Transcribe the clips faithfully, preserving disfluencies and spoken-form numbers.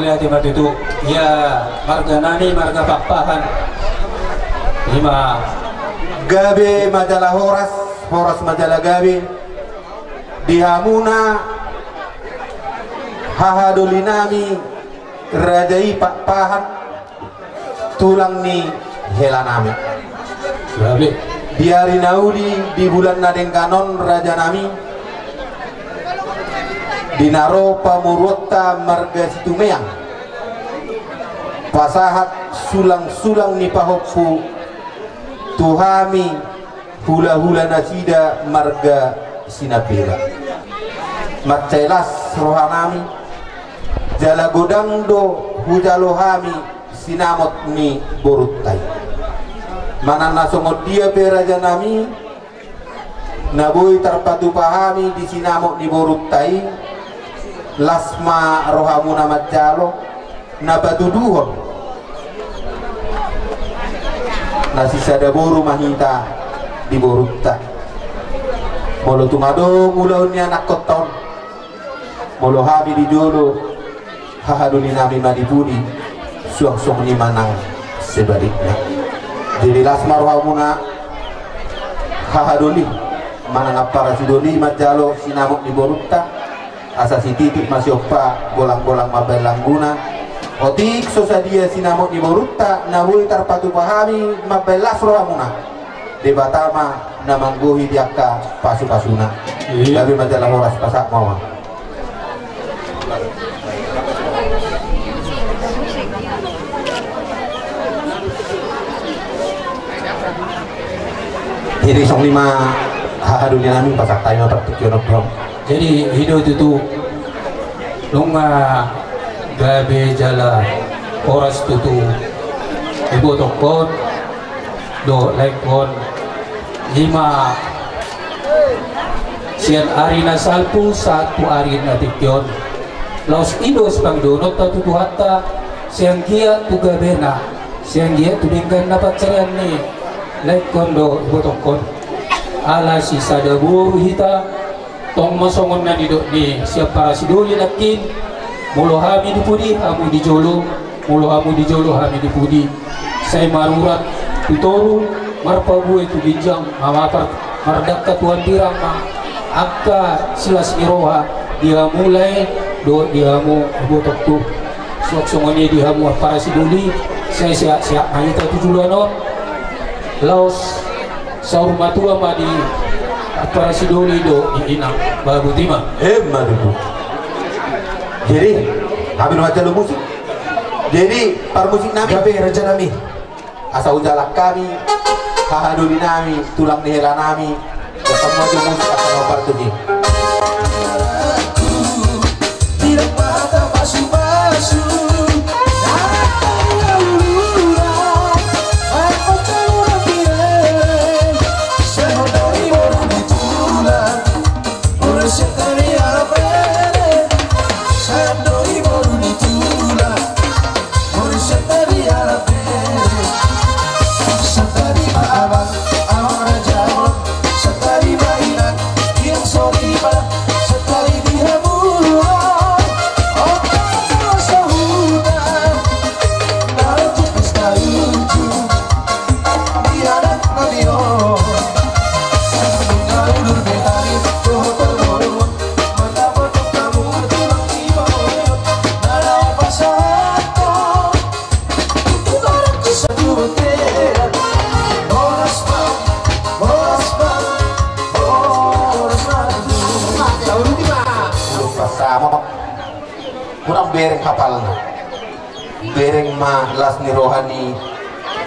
Jadi ma tutu, ia marga nami, marga Pakpahan. Ima. Gabe ma jala horas, horas ma jala gabe. Di hamuna hahadoli nami, raja i Pakpahan, tulang ni hela nami. Gabe. Di ari na uli, di bulan na denggan on, raja nami, di na ro pamoruonta marga Situmeang pasahat sulang-sulang ni pahompu tu hami, hulahula nasida marga Sinambela. Mansai las roha nami, jala godang do hujalo hami sinamot ni borunta i. Manang na songon dia pe, raja nami, na boi tarpatupa hami di sinamot ni borunta i, las ma rohamuna manjalo na patuduhon na sisada boru ma hita di borunta. Molo tung adong ulaon ni anakkonta on, molo hami di jolo, hahadoli nami ma di pudi, suang songon i ma nang sebalikna. Jadi las ma rohamuna, hahadoli manang ampara sidoli, manjalo sinamot ni borunta, asa sititik ma siompa, golang-golang mambahen langguna. Otik so sadia sinamot ni borunta na boi tarpatupa hami, mambahen las rohamuna, Debata ma na manggohi di angka pasu-pasuna. Iya. Gabe ma jala horas, pasahat ma. Jadi songon i ma, hahadoli nami, pasahat hami ma partingkian on tu hamu. Jadi i do tutu, nunga gabe jala horas tutu ibotongkon dohot laengkon. Ima sian ari na salpu sahat tu ari na tingki on, laos i do sipangidoononta tu Tuhanta, sai anggiat tu gabena, sai anggiat tu denggan na pansarian ni laengkon dohot ibotongkon. Ala sisada boru hita, tong ma songon na nidok ni siampara sidoli nangkin, molo hami di pudi, hamu di jolo, molo hamu di jolo, hami di pudi. Sai marurat tu toru, marpabue tu ginjang, mamapar mardangka tu hambirang ma angka silas ni roha di hamu lae dohot di hamu ibotongku. Suang songon i di hamu ampara sidoli, sai sehat-sehat ma hita tu joloan on. Laos saur matua ma di ampara sidoli dohot di inang. Ba boti ma. Emma tutu. Jadi, hami do manjalo musik. Jadi, parmusik nami. Gabe, raja nami. Asa hujalang hami, hahadoli nami, tulang ni hela nami. Asa ma jo musik, asa ma partusi. Hurang bereng hapalna. Bereng ma las ni roha ni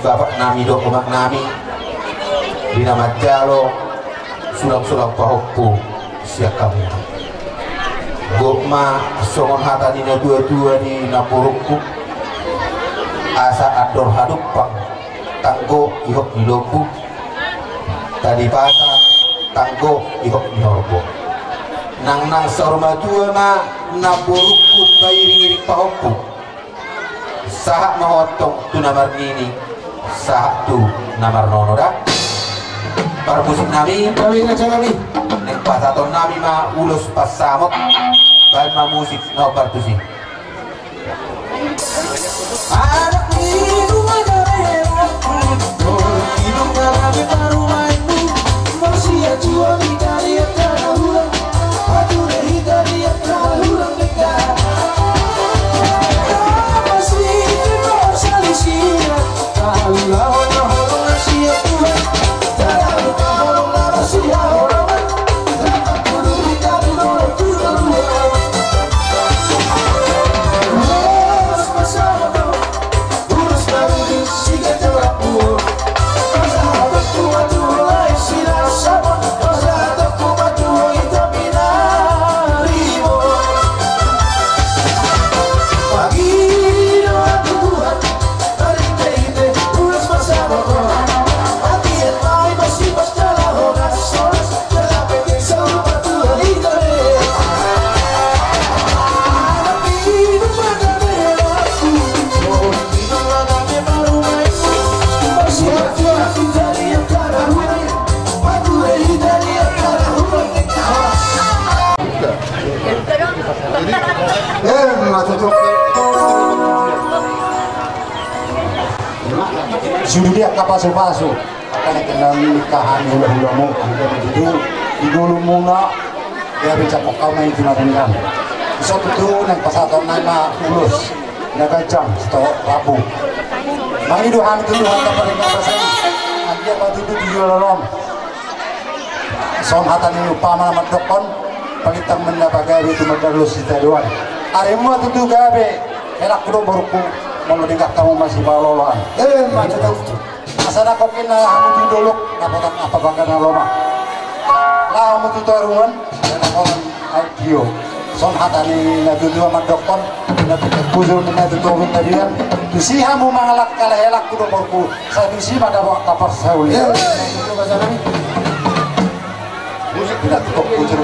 bapak nami dohot omak nami di na manjalo sulang-sulang pahompu sian hamu. Gok ma songon hata ni na tua-tua di namborungku, asa andor hadumpang tanggo ihop ni lombu, tali pata tanggo ihop ni horbo. Nangnang saur matua ma namborungku pairing-iring pahompu. Sahat ma ho antong tu na marnini, sahat tu na marnono da. Parmusik nami. Kami na calami. Naeng pasahaton nami ma ulos pansamot. Baen ma musik na hombar tusi. Sude di angka pasupasu. Angka na hami hulahulamu, angka na tutu di ngolumuna, gabe jangkon hamu ma i tu na denggan. Dison tutu naeng pasahaton nami ma ulos na ganjang sitio rambu. Mangido hami tu Tuhan Amanta Pardenggan Basa i, anggiat ma tutu di joloan on. Songon hata ni umpama na mandokkon, palintang ma inna pagabe, tumandang ulos sitadoan. Arimu ma tutu gabe, helangku dohot borungku, molo denggan hamu masipaolooloan. Emma tutu. Asa dang hongkin na hamu tu dolok, dapotan apa bangga na lomak. Laho hamu tu toruan, dapotan aek tio. Songon hata ni na tuatua mandokkon, na tutu bujur, na tutu toru tabian. Tusi hamu mangalangka, helangku dohot borungku, sai tusi ma dapot angka parsaulian. Musik tidak tutup bujur.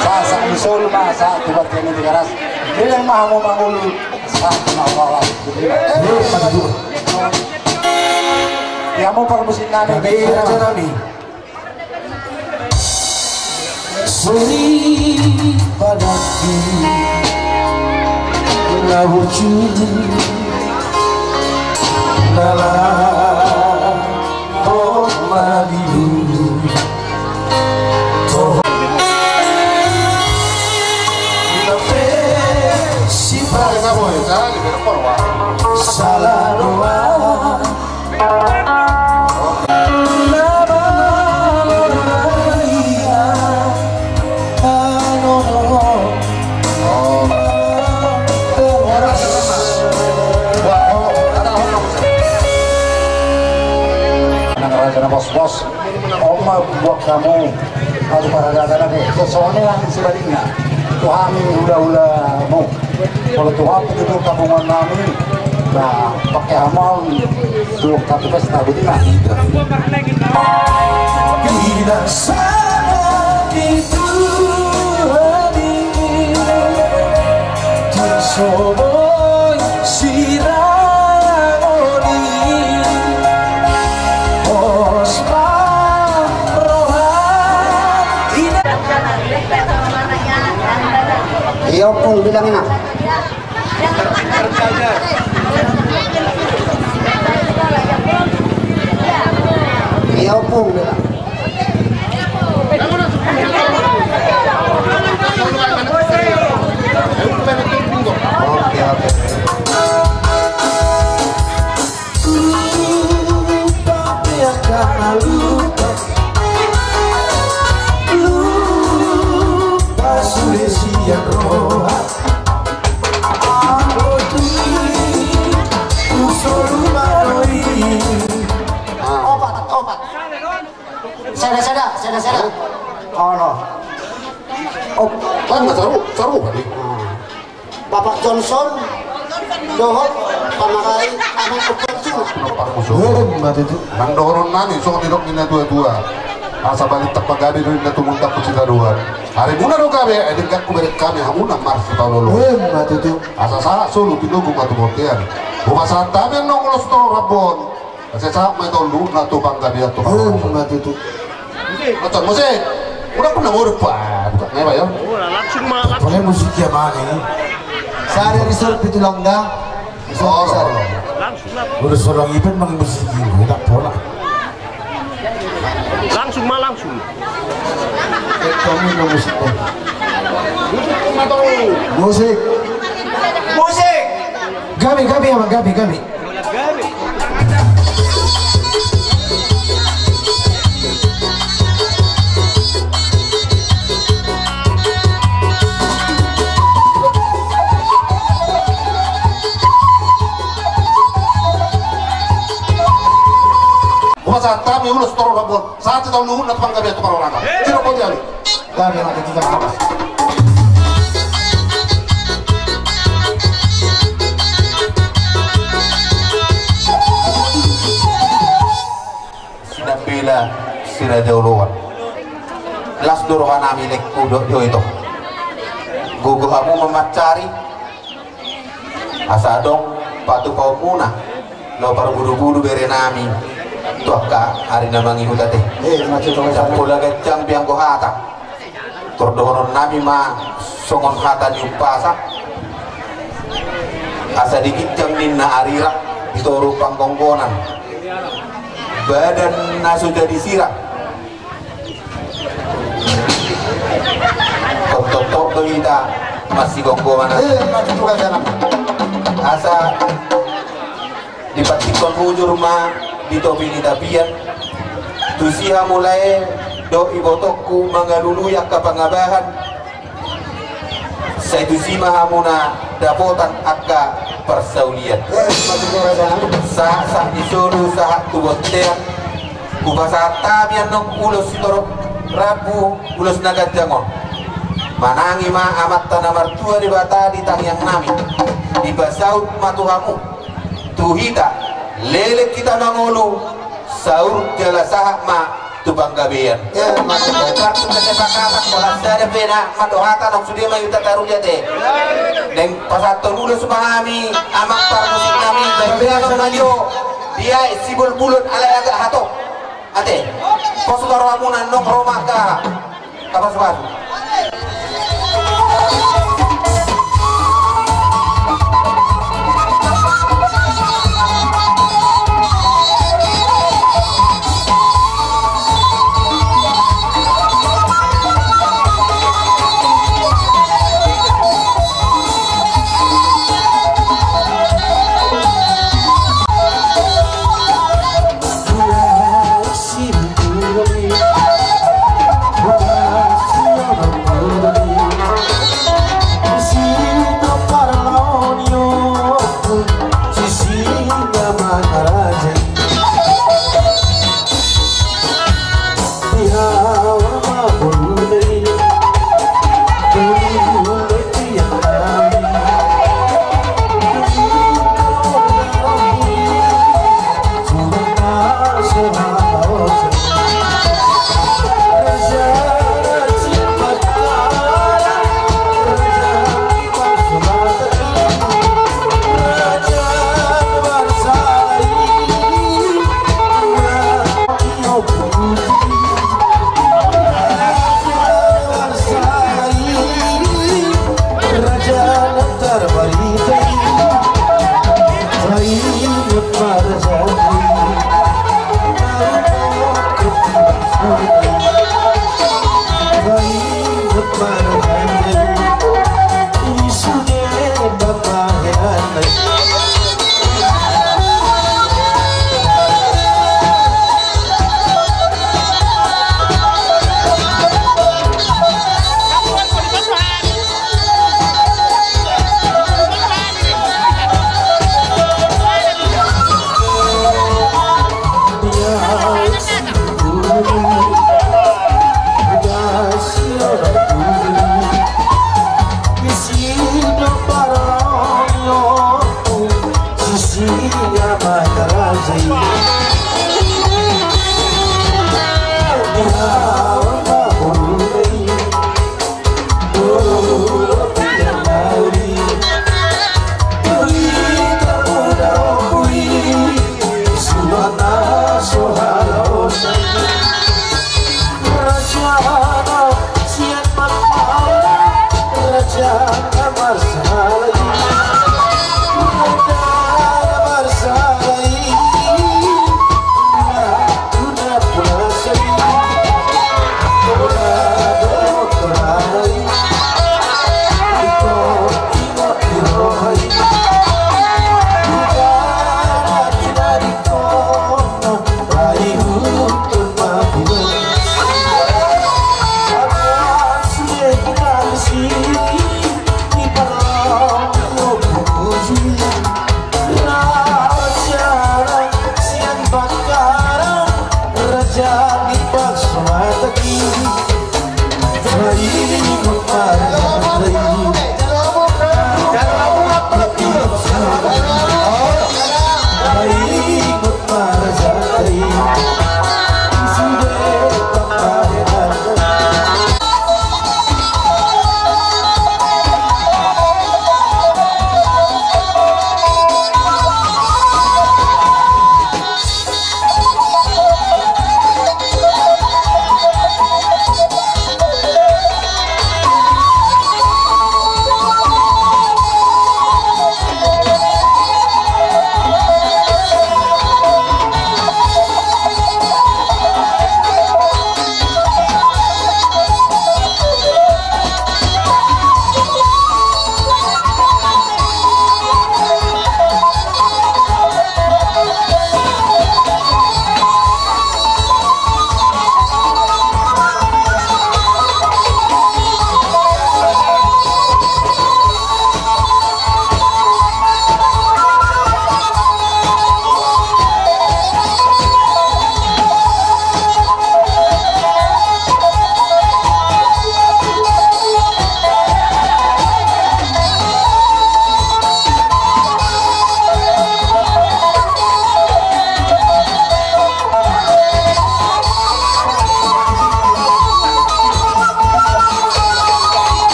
Sahat ni solu ma, sahat tu bontean ni Tigaras. Leleng ma hamu mangolu. Ia mo parmusik nami. Suri padaki na burju na laho madilu. Sala doa. Nang raja na pos-pos. On ma buat hamu. Aduh, paradatanna pe. Songon i nang sebaliknya. Tu hami hulahulamu. Molo tu hami tu kampung nami. Nah, pake hamu on. Tu kampung pesta betina. Tidak salah di Tuhan ini. Tiso boi sirang oli. Pos ma roha ina. Ia ompung bilang ina. Ia ompung bilang. Oke, oke. Lupa, biarkan lupa. Lupa sudah siap roha. Aku tuh, ku selalu maroi. Opat, opat. Sada, sada, sada, sada. Ono. Op. Kan nggak seru, seru tadi. Bapak Johnson dohot pamakai anak Johnson. Nang dohonon nami songon nidok ni na tuatua. Asa balintang pagabe do inna tumundalhon sitadoan. Arimuna do gabe, ai denggan hubereng hami hamuna marsipaolooloan. Emma tutu. Asa sahat solu pinogu ma tu bontean. Hupasahat hami annon ulos tu toru rambu on. Asa sahat ma i tolu na tu panggabean tu. Emma tutu. Macam musik. Udah pernah ngurip, Pak. Bukan apa ya? Pala musik ya mana ini? Sari risor pitu langga. Soro. Udah soro ipen mang musik ini, enak pola. Langsung ma, langsung. Eh, kamu nggak musik, Bang? Musik. Musik. Gabe, gabe, Abang, gabe, gabe. Hupasahat hami ulos torop na bot. Sahat tu luhutna tu panggabean tu parhorasan. Siro poti ari. Kami mati tiga awas. Sinambela Si Raja Oloan. Las do rohanami lengku dohot ito. Gogo hamu ma mansari. Asa adong patupaonmuna laho parbudubudu berenami tu angka ari na mangihut ate. Eh, mati tu. Ndang pola ganjang pe anggo hata. Tor dohononnami ma songon hata ni umpasa. Asa di ginjang ninna arirak, di toru panggonggonan. Badan na so jadi sirang. Tongtong do hita masigomgoman. Eh, mati tu ganjang. Asa dipantikkon hujur ma di topi ni tapian. Tusi hamu lae dohot ibotongku mangalului angka pangabahan. Sai tusi ma hamu na dapotan angka parsaulian. Sahat sahat ni solu sahat tu bontean. Hupasahat hami annon ulos sitorop rambu, ulos na ganjang on. Manangi ma Amanta na martua Debata di tangiangnami. Dipasaut ma tu hamu, tu hita, leleng hita mangolu, saur jala sahat ma tu panggabean. Ia, mantap. Kartu kesepakatan, bolas sada pena, mando hata nong sude ma hita taru jate. Neng pasahathon ulos ma hami, amang parmusiknami, baen ma jo, dia si bulbulon alai agak hatop. Ate, pos ma rohamuna nong ro ma angka. Kapas-pas.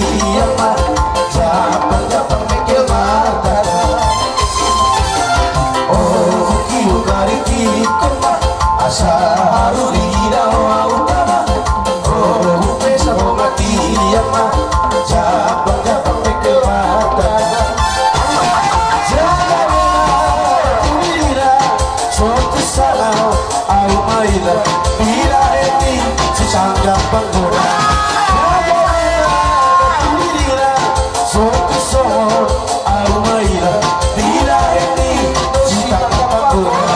Ia ma, jambang-jambang mengkel mata. Oh, bungkil ma, tingkos ma, asa haru diida ho ahu tama. Oh, bungkil ma, tingkos ma, jambang-jambang mengkel mata. Jaga ma, tingkos ma, songon tu sala ahu ma ila, ila eni sisangkap panggora. Jaga ma, tingkos ma, songon tu sala ahu ma ila, ila eni sisangkap panggora.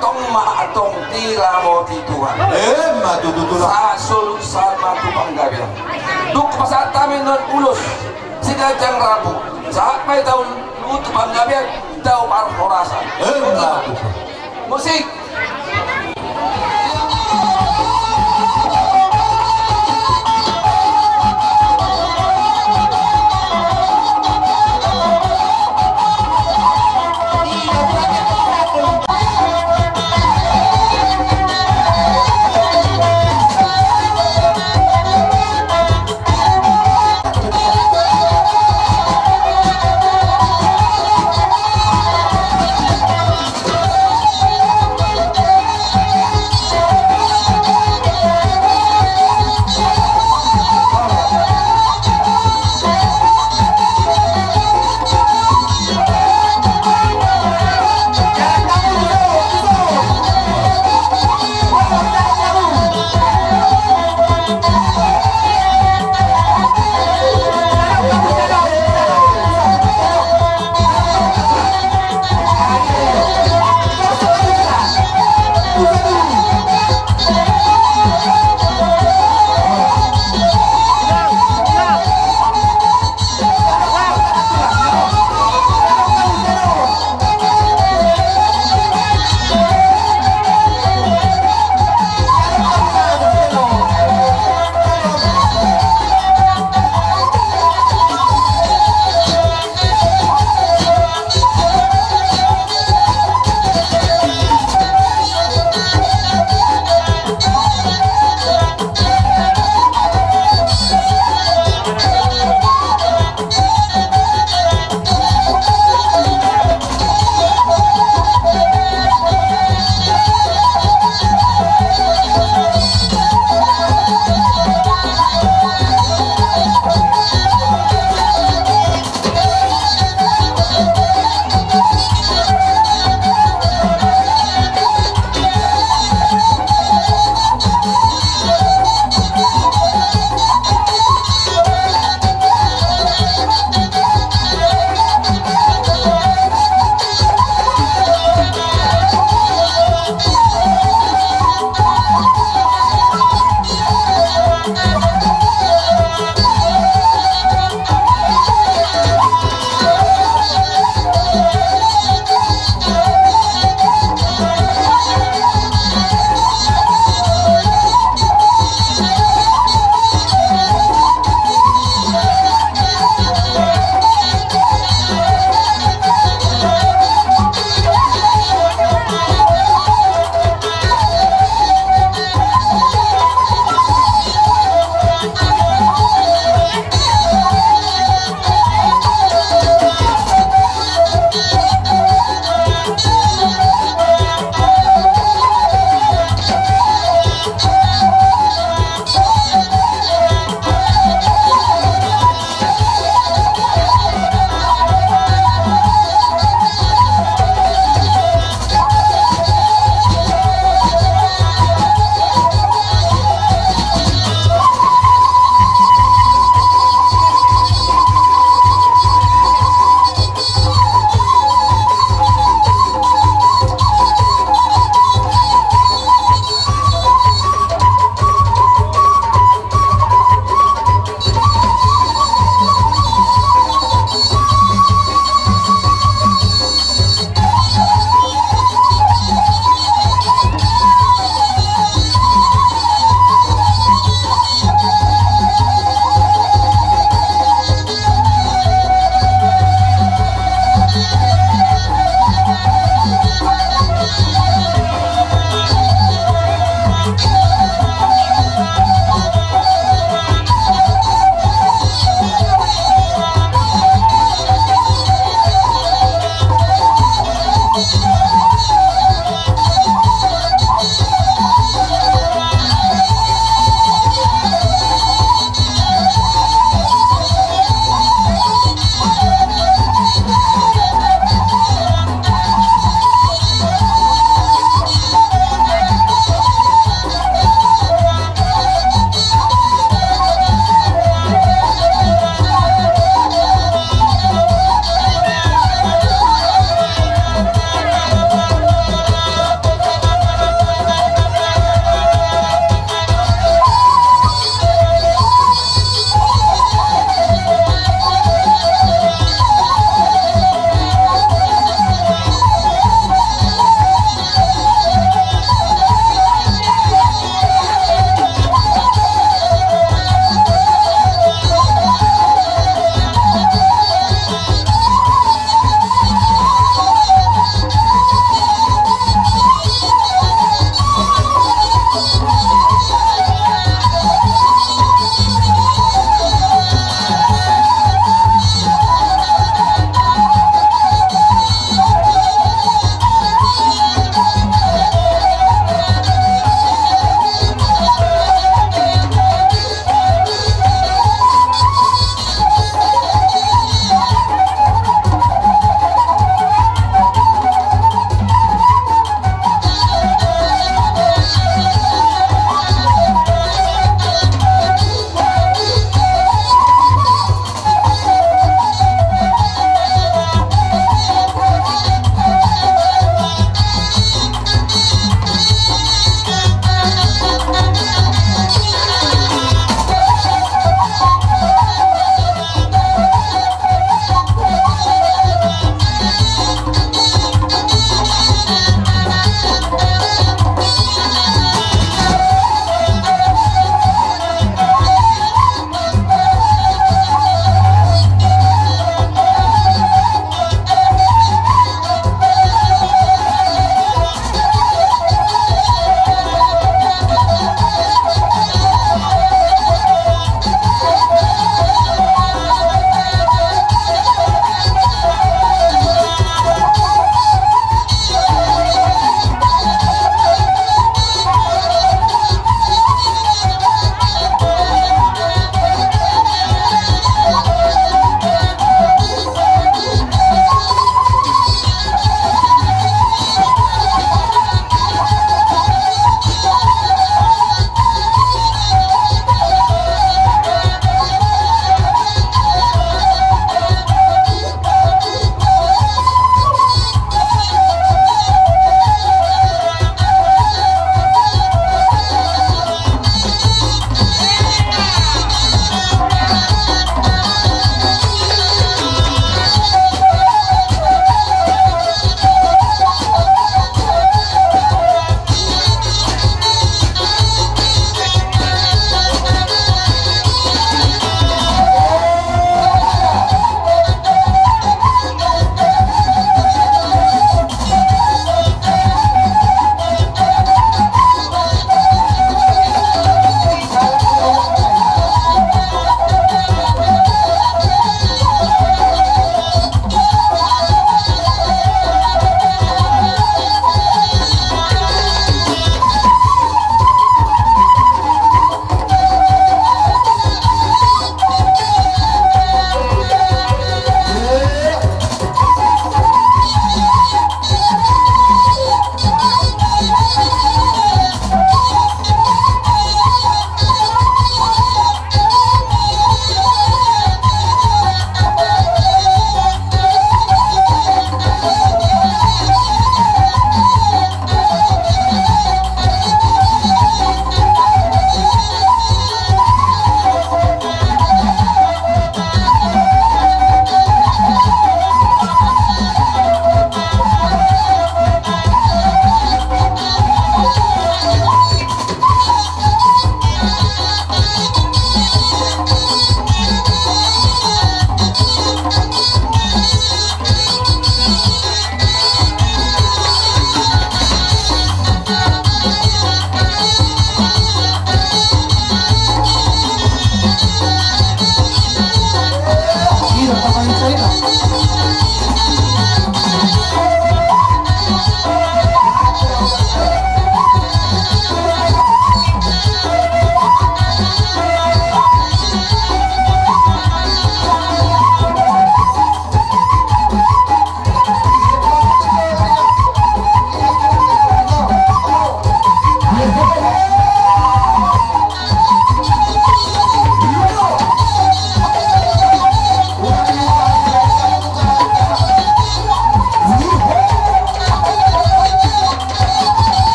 Tong ma antong diramoti Tuhan. Emma tutu, Tulang. Sahat solu sahat ma tu panggabean. Dung pasahat hami nuaeng ulos siganjang rambu, sahat ma hita tu panggabean, tu parhorasan. Emma tutu. Musik.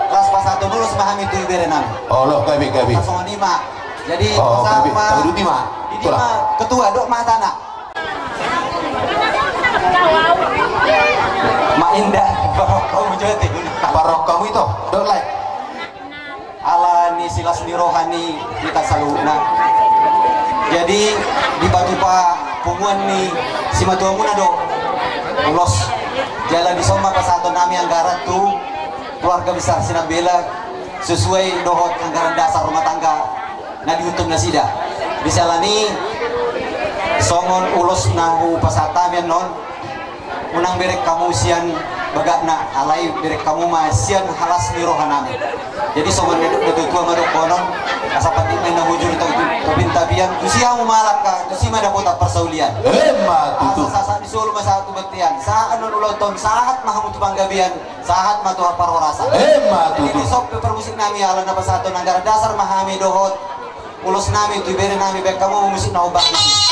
Laos pasahaton ulos ma hami tu ibere nami. Olo, gabe, gabe. Songon i ma. Jadi, oh, gabe. Tahu dulu ma. Ini ma ketua, dok ma tana. Ma inda, barokkomu jati. Barokkomu ito, dok lai. Ala ni silas ni roha ni hita saluhutna. Jadi, dipatupa punguan ni simatuamuna do ulos. Jala dison ma pasahaton nami anggaran tu keluarga besar Sinambela sesuai dohot anggaran dasar rumah tangga na diuntun nasida. Di siala ni songon ulos na hupasahat hami annon, unang bereng hamu sian bagakna, alai bereng hamu ma sian halas ni roha nami. Jadi songon na didok ni natuatua ma dohonon, asa patik ma na hujur tu, tu, tu pintabian, tusi hamu ma halak, tusi ma dapotan parsaulian. Emma tutu. Asa sahat ni solu ma sahat tu bontean, sahat annon ulaonta on, sahat ma hamu tu panggabean, sahat ma tu parhorasan. Emma tutu. Jadi, dison pe parmusik nami, ala na pasahaton anggaran dasar ma hami dohot ulos nami tu ibere nami, baen hamu musik na hombar disi.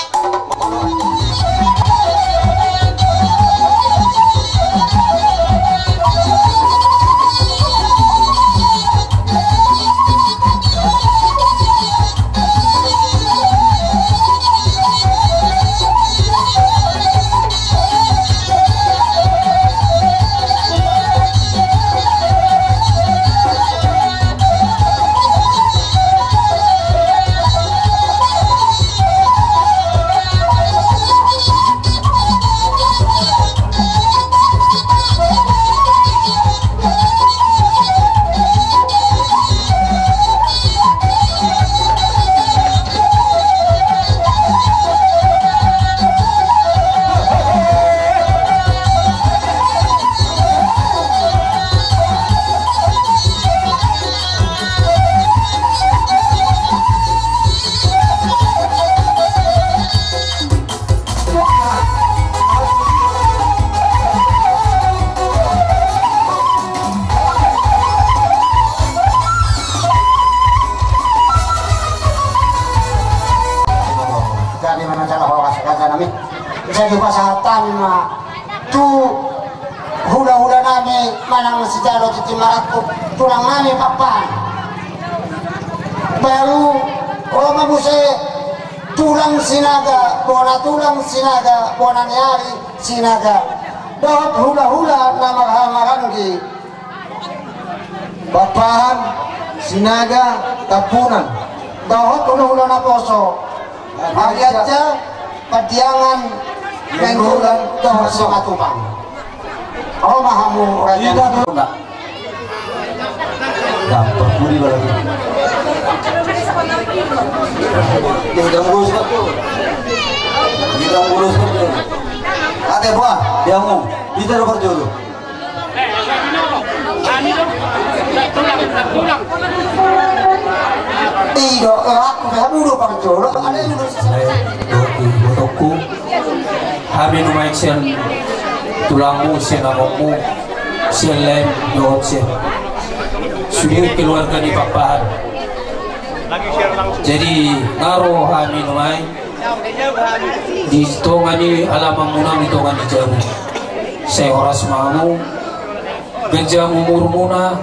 Jadi, mana cara horas kata nami? Jadi, pasahat hami ma tu hulahula nami manang sijalo tintin marangkup, tulang nami Pakpahan. Baru ro ma muse tulang Sinaga, bona tulang Sinaga, bona ni ari Sinaga. Dohot hulahula na marhahamaranggi, Pakpahan, Sinaga, Tampunan. Dohot hulahula naposo, Arianca, Pandiangan, Nainggolan, dohot Simatupang. Ro ma hamu raja. Dampar pudi balagi. Tidak ngurus apa? Tidak ngurus apa? Ate buah, dia ngomong. Bisa dapat jodoh. Ido, aku kayak budo parjolo, ada yang ngurus. Ibotoku, hami nuaeng sian tulangmu, sian amonmu, sian laem dohot sian sude keluarga ni Pakpahan. Jadi nga ro hami nuaeng di tonga ni alamanmuna, di tonga ni jabu. Sai horas ma hamu, ganjang umurmuna,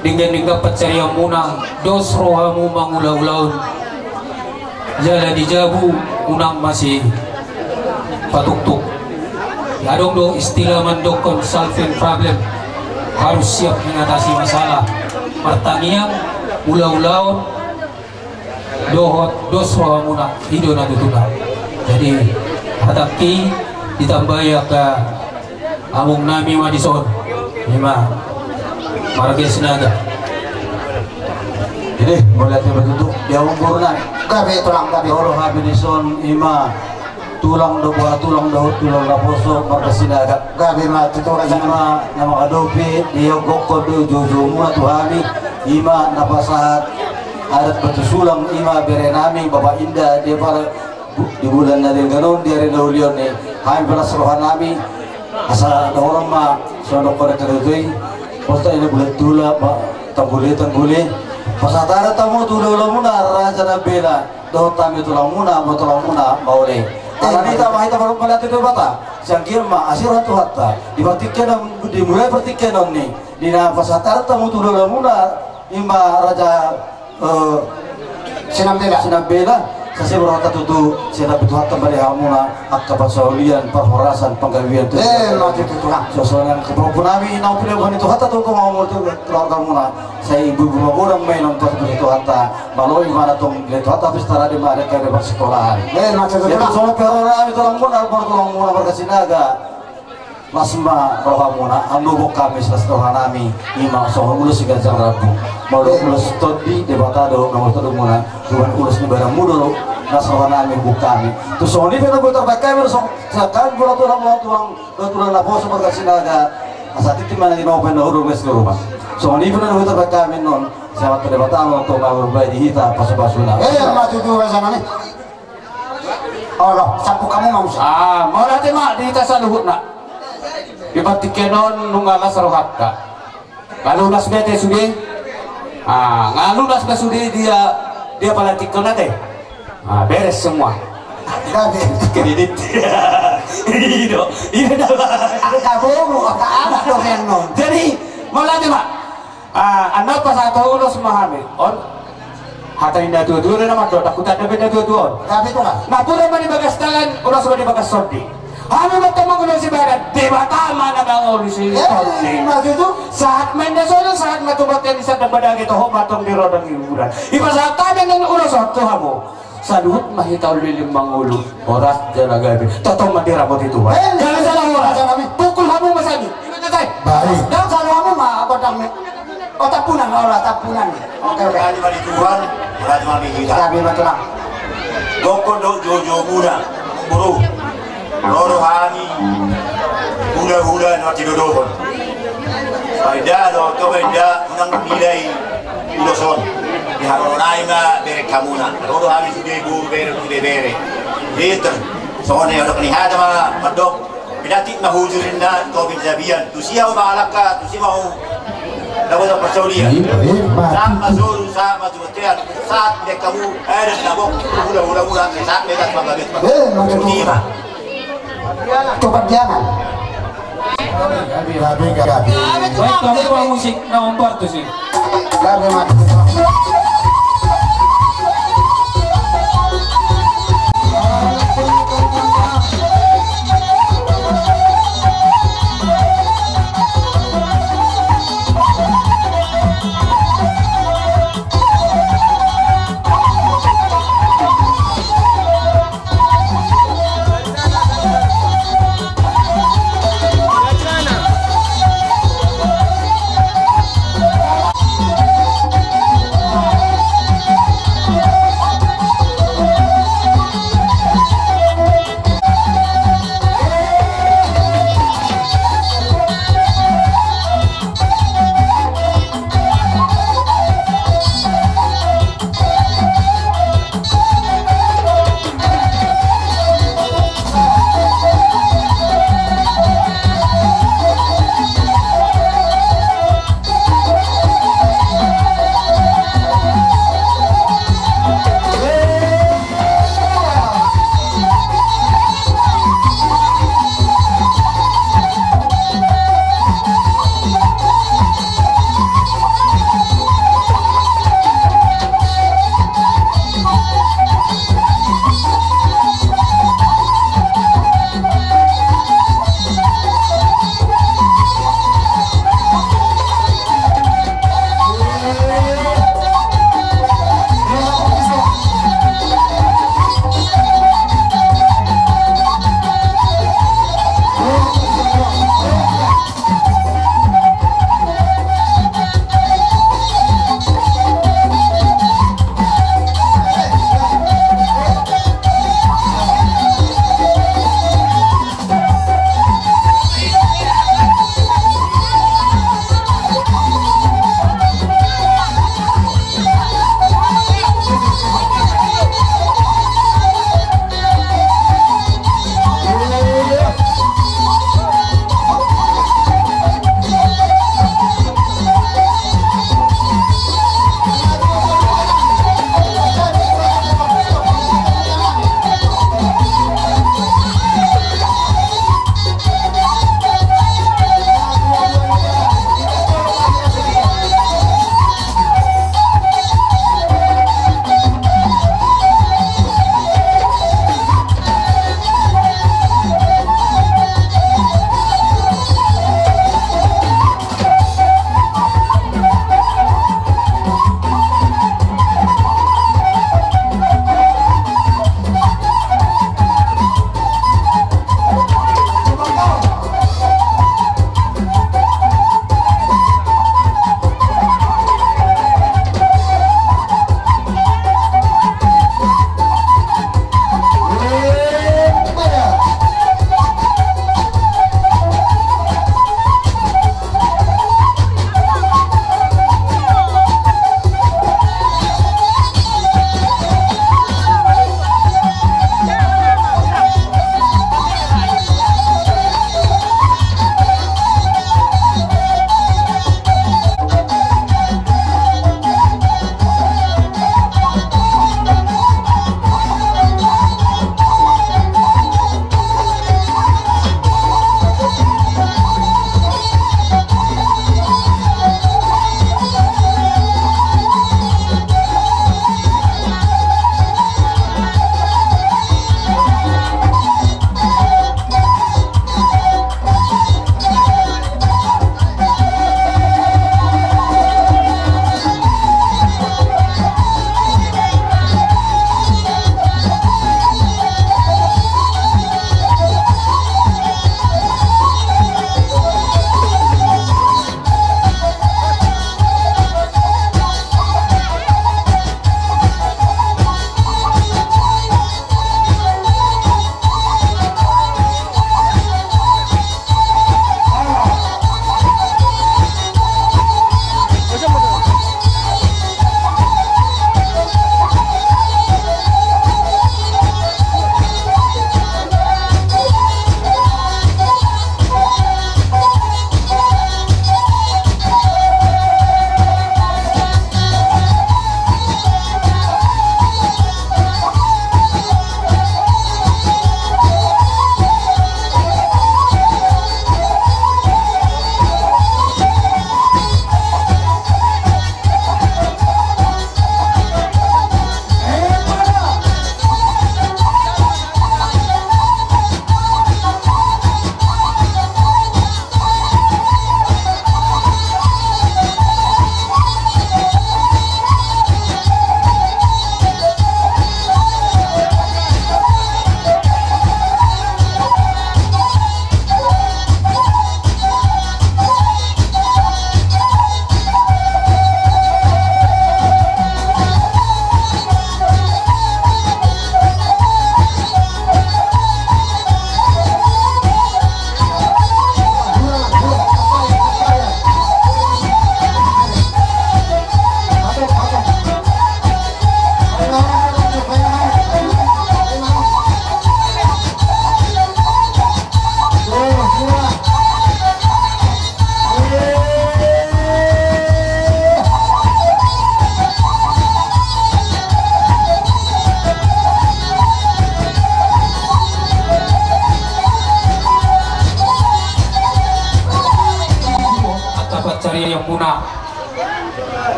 denggan-denggan pansarianmuna, dos rohamu mangula-ulaon. Jala di jabu unang masipatutuktuk. Adong do istilah mandokkon solving problem harus siap mengatasi masalah. Martangiang, ula-ulaon, dohot dos rohamuna, i do na tutu na. Jadi, hatangki ditambai angka among nami ma dison. I ma marga Sinaga. Jadi, mauliate ma tutu di among boru nami. Gabe tulang, gabe. Olo hami dison, i ma tulang do, bona tulang do, tulang naposo, marga Sinaga. Gabe ma tutu raja. I ma na mangadopi, digokhon do joujou muna tu hami. I ma na pasahat adat batu sulang, i ma bere nami Bapak Inda, di pala di bulan na denggan on, di ari na uli on, i hami palas roha nami. Asa dohonon ma songon dohonon ni hatuatua i, pos ta i na bulan tula, tanggule, tanggule. Pasahat adat hamu tu hulahulamuna, raja Nambela, dohot hami tulangmuna, amang tulangmuna, mauliate. Ala ni i ma hita mauliate tu Debata, sai anggiat ma asi roha ni Tuhanta di partingkian on, dimulai partingkian on ni, di na pasahat hamu tu dalanmuna, i ma Raja, eh, Sinambela. Sinambela, sai sai rohanta tutu, sai na pe Tuhanta mambere hamuna angka pasaulian, parhorasan, panggabean tu. Eh, ma tutu, Tulang. Songon i angka pahompu nami, na pinapinta ni Tuhanta tutu, ma tu keluargamuna. Sai ibu-ibu magodang ma i, nunga patuduhon Tuhanta, malo i ma na tong, dilean Tuhanta pesta rade ma di angka parsikolahan. Eh, ma tutu, Tulang. Songon i pe roha nami, Tulang, muna, Tulang, muna marga Sinaga. Las ma rohamuna, andobok hami silas roha nami, i ma songon ulos siganjang rambu. Molo ulos tondi, Debata do na molo tondimuna, cuman ulos ni badanmu do las roha nami, buk hami. Tu songon i pe na boi tarbahen hami, songon i pe, Tulang, Tulang, Tulang, Tulang, naposo marga Sinaga, asa tintin ma na ginopen na hudul mes di rumah. Songon i pe na boi tarbahen hami annon, sai ma tu Debata ma tong na mambahen di hita pasu-pasuna. Eh, ma tutu, raja nami. Olo, sampuk hamu ma muse. Ah, mauliate ma di hita saluhutna. Di partingkian on nunga las rohanta. Nga lunas be ate sude. Ah, nga lunas be sude dia, dia palantikkon ate. Ah, beres semua. Gabe. Kredit. I do, i do na ba. Angka boru, angka anak do annon. Jadi, mauliate ma. Ah, annon pasahat ulos ma hami. On. Hata ni na tua-tua do na mandok, ndang hutanda be na tua-tua on. Gabe, Tulang. Napuran ma di bagas tangan, ulos ma di bagas tondi. Hami ma tong mangulosi badan, Debata ma na mangoloi tondi. Eh, ma tutu. Sahat ma inna solu, sahat ma tu bontean ni sandang badage, toho ma tong di rondang hiburan. Dipasahat hami annon ulos on tu hamu. Saluhut ma hita on leleng mangolu, horas jala gabe. Toto ma diramoti Tuhan. Eh, jala jala horas. Pukul hamu ma sani. Baik. Ndang salu hamu ma gondang ni. Oh, Tampunan, ora Tampunan. Oke, oke. Horas ma di Tuhan, horas ma di hita. Gabe ma, Tulang. Gokhon do joujou muna, boru. Ro do hami hula-hula na martidodohon. Paida do, to paida, unang nilai ulos on. Di haroro nai ma bereng hamuna. Ro do hami sude boru, bere, sude bere. Liter. Songon i adong ni hata ma mandok. Pinantik ma hujur inna, topi ni tapian. Tusi ma hamu mangalangka, tusi ma hamu. Dapot parsaulian. Sahat ma solu, sahat ma tu bontean. Sahat ma di hamu. Eh, dan dapot hula-hula muna. Sahat ma di hamu. Eh, ma tutu. Tusi ma. Tupat jangan. Gabe, gabe, gabe. Baik, kami tukang musik, na ompar tusi. Gabe, ma tutu.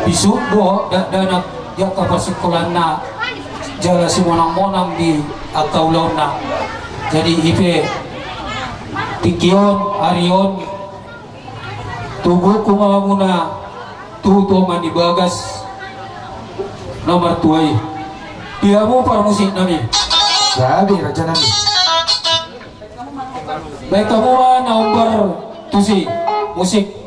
Bisuk do dakdanak di angka parsingkolanna jala simonang-monang di angka ulaonna. Jadi i pe tingki on, ari on, tubuhon ma hamuna tu toman ni bagas na martua i. Di hamu parmusik nami. Gabe raja nami. Baen hamu ma na hombar tusi musik.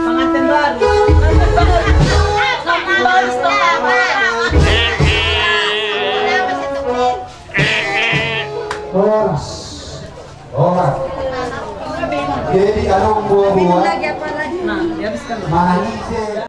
Pengantin baru. Pengantin baru setelah lama. Horas. Horas. Jadi adong dua buah. Nah, dihabiskan. Manise.